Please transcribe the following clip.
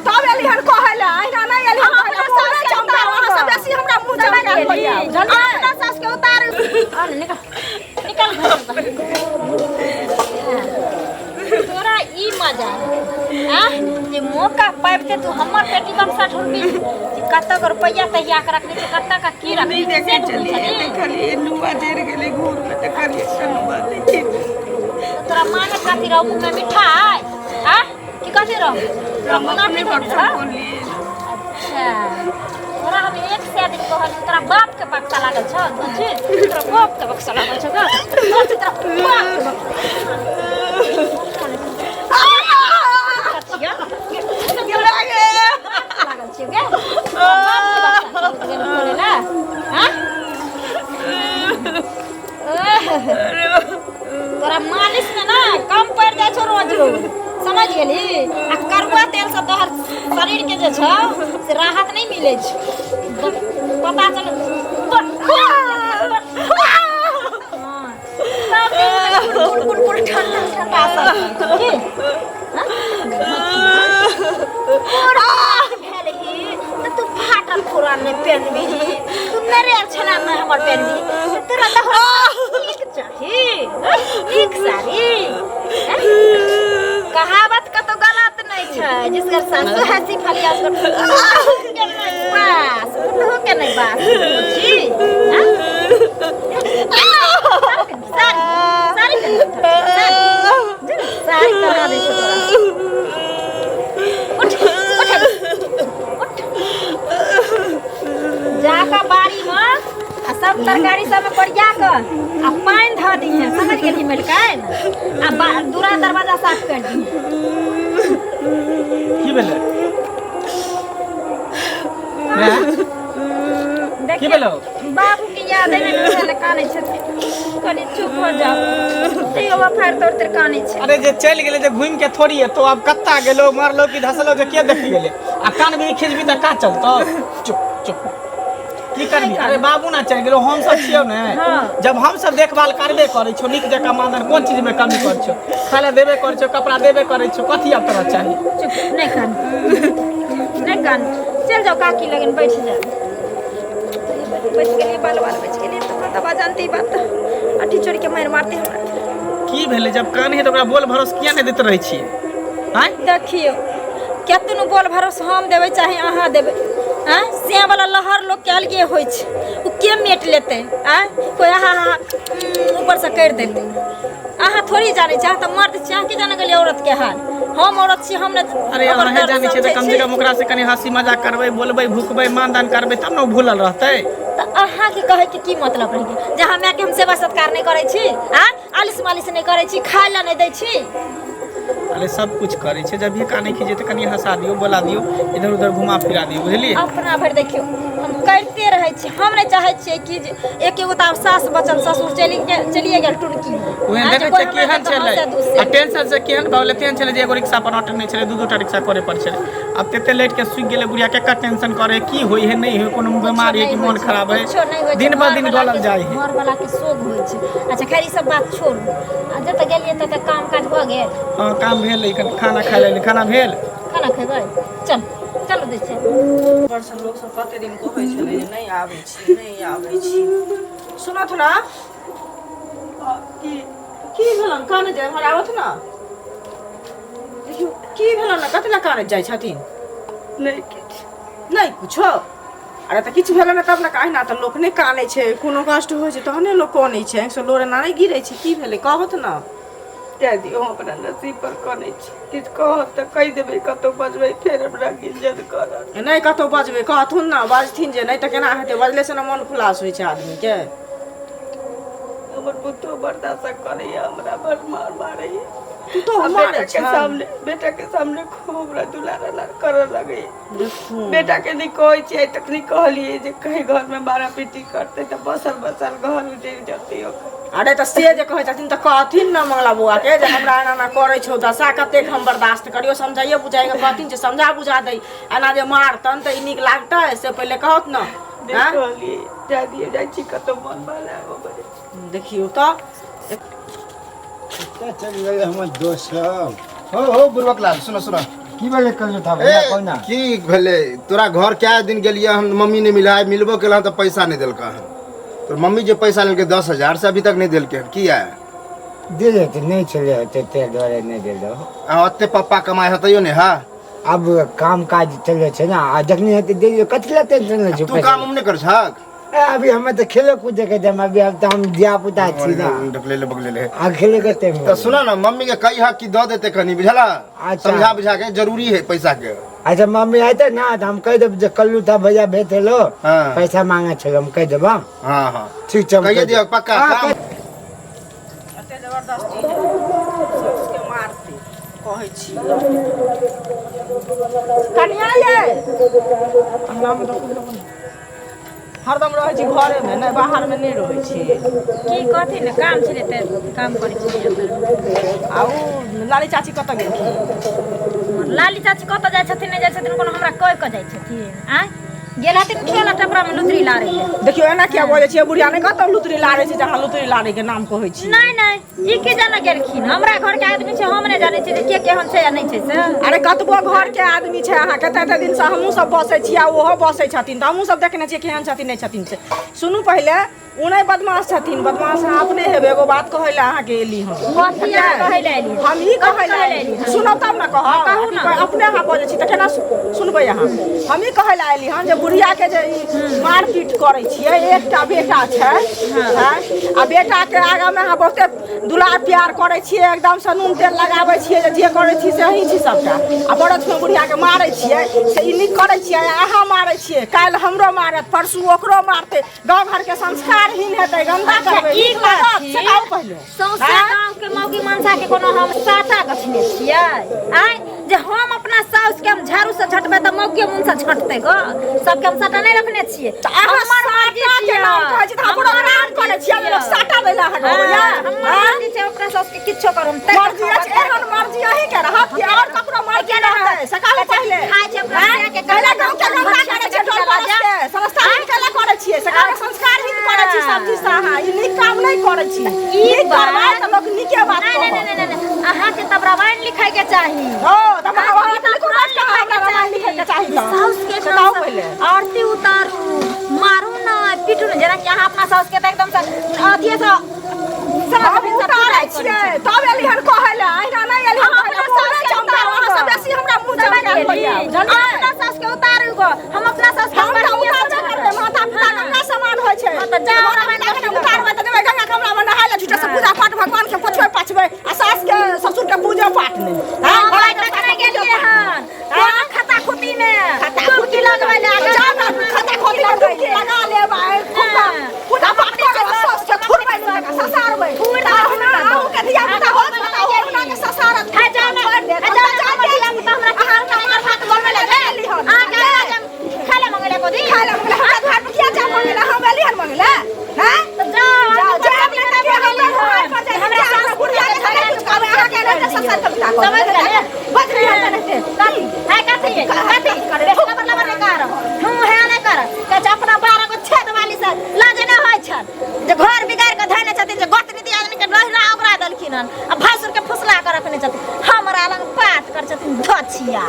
तब एली हन कहै ले, अहिना नहि एली हन कहै ले। अपना पूरा सास के चमका, उतारू। अहाँ सब बेसी हमरा मुँह समझ चमकायल गेली? होइया, बुझलियै? अपना सास के उतारू। आ ने, निकल निकल घर से बाहर। तोरा ई मजा आ जे मौका पाबिते तू हमर पेटी बक्सा ढूंढबी जे कतऽ के रुपैआ तहिया के रखने छै, कतऽ के की रखने नहि छै, देखै से ढूंढै छलियै, छली। देखलियै नुआ जरि गेलै घूरमे, देखलियै एकटा नुआ देखी। तोरा माने खातिर रहू मुँह में मिठाई आ की कथी रहू तोरा हम मुनाफी अपने देने बक्सा रहू? खोललियै। अच्छा, तोरा हम एक सए दिन कहलियौ, तोरा बाप के बक्सा लागल छौ बुझी, तोरा बाप के बक्सा लागल छौ गा। तोरा से तोरा बाप के बक्सा छियौ। लागल छियौ गे, तोरा बाप के बक्सा छौ गेल खोले ला? हाँ? तोरा मालिश में ना कम पड़ जाइ छौ रोज रोज, समझ गेली? आ करुआ तेल से तोहर शरीर के जे छौ से राहत नहीं मिले छै, पता चल। सब दिन कुल कुल कुल ठंडा ठंडा सब की भेल ही तऽ तू फाटल पुरान नहि पेनबिही, तू नरेल छला नहि हमर पेनबिही। तोरा तऽ नीक चाही, नीक साड़ी। कहावत कतौ गलत नहि छै, जिसकर सासु हँसी फलिया उसकर के नहि बास, पुतहु के नहि बास। बुझी? साड़ी साड़ी साड़ी करा दै छौ तोरा। उठ उठ उठ, जाकऽ बाड़ीमे आ सब तरकारी सबमे कोरिया कऽ आ पानि धऽ दिहे, समझ गेलही मलिकाइन? आ दूरा दरवाजा साफ कर दिहे। की भेलै? की भेलौ? बाबू के याद है ने, कानै छथिन। कनि चुप हो जाओ, तैयो फाड़ तोड़ तर कानै छै। अरे जे चलि गेलै जे घुमि के थोड़ी एतो। आब कत्ता गेलो, मरलो कि धसलो, जे के देखि गेलै? आ कान भी खिचबी तऽ का चलतो? चुप चुप, की करबी? अरे बाबू ना चलि गेलो, हम सब छियौ ने। जब हम सब देखभाल करबे करै छौ नीक जकाँ, मानधन कोन चीज में कमी करै छौ? खाय लए देबे करै छौ, कपड़ा देबे करै छौ, कथी आब तोरा चाही? चुप, नहीं कान, नहीं कान। चल जाओ, काकी लगन बैठ जाओ। बच गेलियै, बाल बाल बच गेलियै। तऽ दबा जानते ई बात तऽ अठी चोरी के मारि मारते हमरा। की भेलै? जब कान है तऽ ओकरा बोल भरोस किया नहि दैत रहै छियै आँय? देखियौ, केतनो बोल भरोस हम देबै चाहे अहाँ देबै, आँय, से वाला लहर लोकके अलगे होइ छै, ओ के मेट लेतै? आँय, कोइ अहाँ ऊपरसँ करि देतै? अहाँ थोड़ी जानै छी, अहाँ तऽ मर्द छी, अहाँ की जानै गेलियै औरतके हाल? हम औरत छी, हम नहि अरे ओकर अहाँ दर्द जानै छियै तऽ समझै कम छी। से कम ओकरा से कनि हंसी मजाक करबै, बोलबै भुकबै, मान दान करबै, तब ने ओ भूलल रहतै। तऽ अहाँके कहैके की मतलब रहि गेल जे अहाँ मायके हम सेवा सत्कार नहि करै छी, आँय, आलिस मालिश नहि करै छी, खाय लए नहि दै छी? अरे सब कुछ करै छै, जब भी कानै खीजे तऽ कनि हंसा दियौ, बोला दियौ, इधर उधर घुमा फिरा दियौ, बुझलियै? अपना भरि देखियौ हम करिते रहै छी। हम नहि चाहै छियै कि जे एक एगो तऽ आब सास बचल, ससुर चलि गेल, चलिए गेल टुनकी। ओहन आँय, जे देखै कोइ छियै हमरा केहन देखऽ छलै हँसै दुसै। आ टेंशन से केहन भऽ गेलै, तेहन छलै जे एगो रिक्शा पर अटै नहि छलै, दू दूटा रिक्शा करे पर छलै। आब तते लेट के सुखि गेलै बुढ़िया, केकर टेंशन करे, की होइ है नहि होइ, कोनो बीमारी है कि मोन खराब है। कुछो नहि होइ छै, दिन पर दिन घरवला गलल के- जाइ है। घरवला के शोग होइ छै। अच्छा खैर, ई सब बात छोड़ू। आ जतऽ गेलियै ततऽ काम काज भऽ गेल? हँ, काम भेल। कनि खाना खाय लेली। खाना भेल? खाना खेबै? चल चलू, दै छियै। ऊपरसँ लोकसभ कते दिन कहै छलै जे नहि आबै छी, नहि आबै छी। सुनथ ने, की की भेलन? काने जाय एम्हर आबथ ने। देखियौ की भेलन ने, कथी लए कानैत जाइ छथिन? नहि किछु। नहि कुछो? अरे तऽ किछु भेलै ने तब ने। अहिना तऽ लोक नहि कानै छै। कोनो कष्ट होइ छै तहने लोक कानै छै, आँखिसँ लोर एना नहि गिरै छै। की भेलै, कहत ने। जाय दियौ, हम अपना नसीब पर कनै छी। किछु कहत तऽ कहि देबै, कतहु बजबै फेर हमरा गिज्जत करत। नहि कतहु बजबै, कहथुन ने। बजथिन जे नहि तऽ केना हेतै? बजलेसँ ने मोन खुलास होइ छै आदमीके। हमर पुतोह बर्दाश्त करैया, हमरा बड़ मार मारैया। तू तो आ मारै बेटा के छै सामने, बेटा के सामने खूब हमरा दुलार अलार करऽ लगैया। देखू, बेटा के नहि कहै छियै, आइ तक नहि कहलियै जे कहीं घर में मारा पीटी करतै तऽ बसल बसल घर उजड़ि जेतै ओकर। अरे तऽ से जे कहै छथिन तऽ कहथिन ने मंगला बौआ के जे हमरा एना एना करै छौ दशा, कतेक हम बर्दाश्त करियौ। समझाइए बुझाइए कहथिन जे समझा बुझा दै। एना जे मारतन तऽ ई नीक लागतै? से पहिले कहत ने। नहि आँय? कहलियै, जाय दियौ, जाइ छी कतहु मन बहलाबऽ। देखियौ तऽ। कतऽ चलि गेलै हमर दोस्त सब? हो हो, बुड़बक लाल, सुनो सुनो। की भेलै कल्लू था भैया कोना की भेलै तोरा घर कए दिन गेलियै हम मम्मी नहि मिला मिलबो केलहन तऽ पैसा नहि देलकै हन तोर मम्मी जे पैसा लेलकै 10,000 से अभी तक नहि देलकै हन किया दे देते नहि छलै होते ताहि दुआरे नहि देलहुँ आ ओते पप्पा कमाइ हेतैयो ने हा आब काम काज चलै छै ने आ जखनी हेतै दे दियौ कथी लए टेंशन लै छै तू काम उम नहि कर छक ए, अभी हमे तऽ खेले कूदे के टाइम अभी अब तऽ हम धिया पुता छी ना ढकलेले बगलेले आ खेले के टाइम तऽ सुना ना मम्मी के कही हा कि दऽ देते कनी बुझला अच्छा। समझा बुझा के जरूरी है पैसा के अच्छा मम्मी आते ना तऽ हम कहि देब जे कल्लू था भैया भेज देलो हाँ। पैसा मांगे छल हम कहि देब हाँ? हाँ हाँ ठीक छै हम कहिए कहि दियौ देब। पक्का हाँ, काम एते जबरदस्ती जे साउसके मारतै कहै छी कनिया ये अंगनामे देखू हरदम रहै छी घरेमे नहि बाहरमे नहि रहै छी की कहथिन ने काम छलै तऽ काम करै छलियै आ ओ लाली चाची कतऽ गेलखिन लाली चाची कतऽ जाइ छथिन नहि जाइ छथिन कोनो हमरा कहि कऽ जाइ छथिन आँय गेल हथिन खेल टपरा में लुतरी लारे ले देखियौ एना किया बजै छियै बुढ़िया नहि कतऽ लुतरी लारै छै जहाँ लुतरी लारैके नाम कहै छी नहीं नहीं ई के जाने गेलखिन हमरा घर के आदमी छै हम नहि जानै छियै जे के केहन छै या नहि छै से अरे कतबो घर के आदमी छै अहाँके तऽ एते दिनसँ हमहूँ सब बसै छी आ ओहो बसै छथिन तऽ हमहूँ सब देखने छियै केहन छथिन नहि छथिन से सुनू पहिले ओ नहि बदमाश छथिन बदमाश अहाँ अपने हेबै एगो बात कहै लए अहाँके एली हम कथी अहाँ कहै लए एलियै हम ई कहै लए कहै लए एली सुनब तब ने कहब कहू ने। अपने अहाँ बजै छी तऽ केना सुनबै अहाँ हम ई कहै लए एली हन जे बुढ़ियाके जे ई मारपीट करै छियै एकटा बेटा छै हँ आ बेटाके आगाँमे अहाँ बहुते दुलार प्यार करै छियै एकदमसँ नून तेल लगाबै छियै जे जे करै छी से अहीं छी सबटा आ बरदमे बुढ़ियाके मारै छियै से ई नीक करै छियै अहाँ मारै छियै काल्हि हमरो मारत परसू ओकरो मारतै गाँव घरके संस्कारहीन हेतै गन्दा करबै ई नीक लागत कथी? से कहू पहिले सौंसे गाँव के मौगी मनसा के कोनो हम साटा गछने छियै आँय जे हम अपना साउस के हम झाड़ू से झटबै तऽ मौगियो मनसा झटतै गो सबके हम साटा नहि रखने छियै तऽ अहाँ हमर मर्जी साटा के छियै। नाम कहै छी तऽ हमरो हमर नाम करै छियै मर्जी लोक साटा दै लए अहाँके हाँ, अबैया हमर मर्जी छै अपना साउस के किछो करू हम मर्जी अछि एहन मर्जी अहीं के रहत कि आओर ककरो मर्जी रहतै से कहू पहिले खाइ छै अपना आँय? बिया के पहिले गाँव के गंदा करै छै टोल पड़ोस के संस्कारहीन केला करै छियै से कहू संस्कारहीन करै छी सब चीज से अहाँ ई नीक काम नहि करै छी ई नीक करबै बात- तऽ लोक नीके बात नहीं नहीं कहत नहीं नहीं नहीं अहाँ के तब रामायण लिखाय के चाही हो तऽ महाभारत लिखू बात कहाँ हमरा रामायण लिखै के चाही तऽ साउस के से कहू पहिले आरती उतारू मारू न पीटू न जेना कि अहाँ अपना साउस के तऽ एकदम से अथिए से हम उतारै छियै तब एली हन कहै लए अहिना नहि एली हन हम कहै लए अपना मुँह साउस के चमकाउ अहाँ सब बेसी हमरा मुँह चमकायल होइया बुझलियै अपना साउस के उतारू गो हम अपना साउस के हम तऽ बढ़िएँ से उतारबे करबै माता पिता गंगा समान होइ छै हाँ, तऽ जाउ माता रामायण पिता के देखी उतारबै तऽ जेबै गंगा कमला मे नहाय लए झूठे से पूजा पाठ भगवान के पोछबै पाछबै आ सास के ससुर के पूजा पाठ नहि हम हाँ, आइ तक नहि गेलियै हन कोन खाता खुती मे खाता डुबकी लगबै लए जाउ ने खाता खोती मे डुबकी लगा लेब आ खूब हाँ। पूजा पाठ करब आ सास के थुरबै नहि जकाँ ससारबै थुरि तऽ देबै, अहुना अहूँके धिया पुता होत बताउ अहुना के ससारत है जाउ ने है जाउ ने हमर धिया पुता हमरा अहाँ हमरा मार भात बनबै लए नहि एली हन अहाँ के खाय लए मंगेले गोदी खाय लए मंगेले हमरा दुआर पर किया चाह मंगेले हम एली हन मंगेले हैं तऽ जाउ जाउ जाउ अपने तऽ के हमरा दुआर पर जाय हमरा हमरा सास बुढ़िया के नहि कुछ कहबै अहाँ के नहि ससार के बिता समझ गेलियै बजरी हन नहि कथी है कथी कथी लबर लबर नहि कर हूँ है नहि कर कहै छै अपना 12 गो छेद वाली से लाज नहि होइ छल जे घर बिगाड़ कऽ धयने छथिन जे गोतनी दियादनी के लहिरा ओकरा देलखिन हन आ भैंसुर के फुसला कऽ रखने छथिन हमरा लग बात कर छथिन धछिया।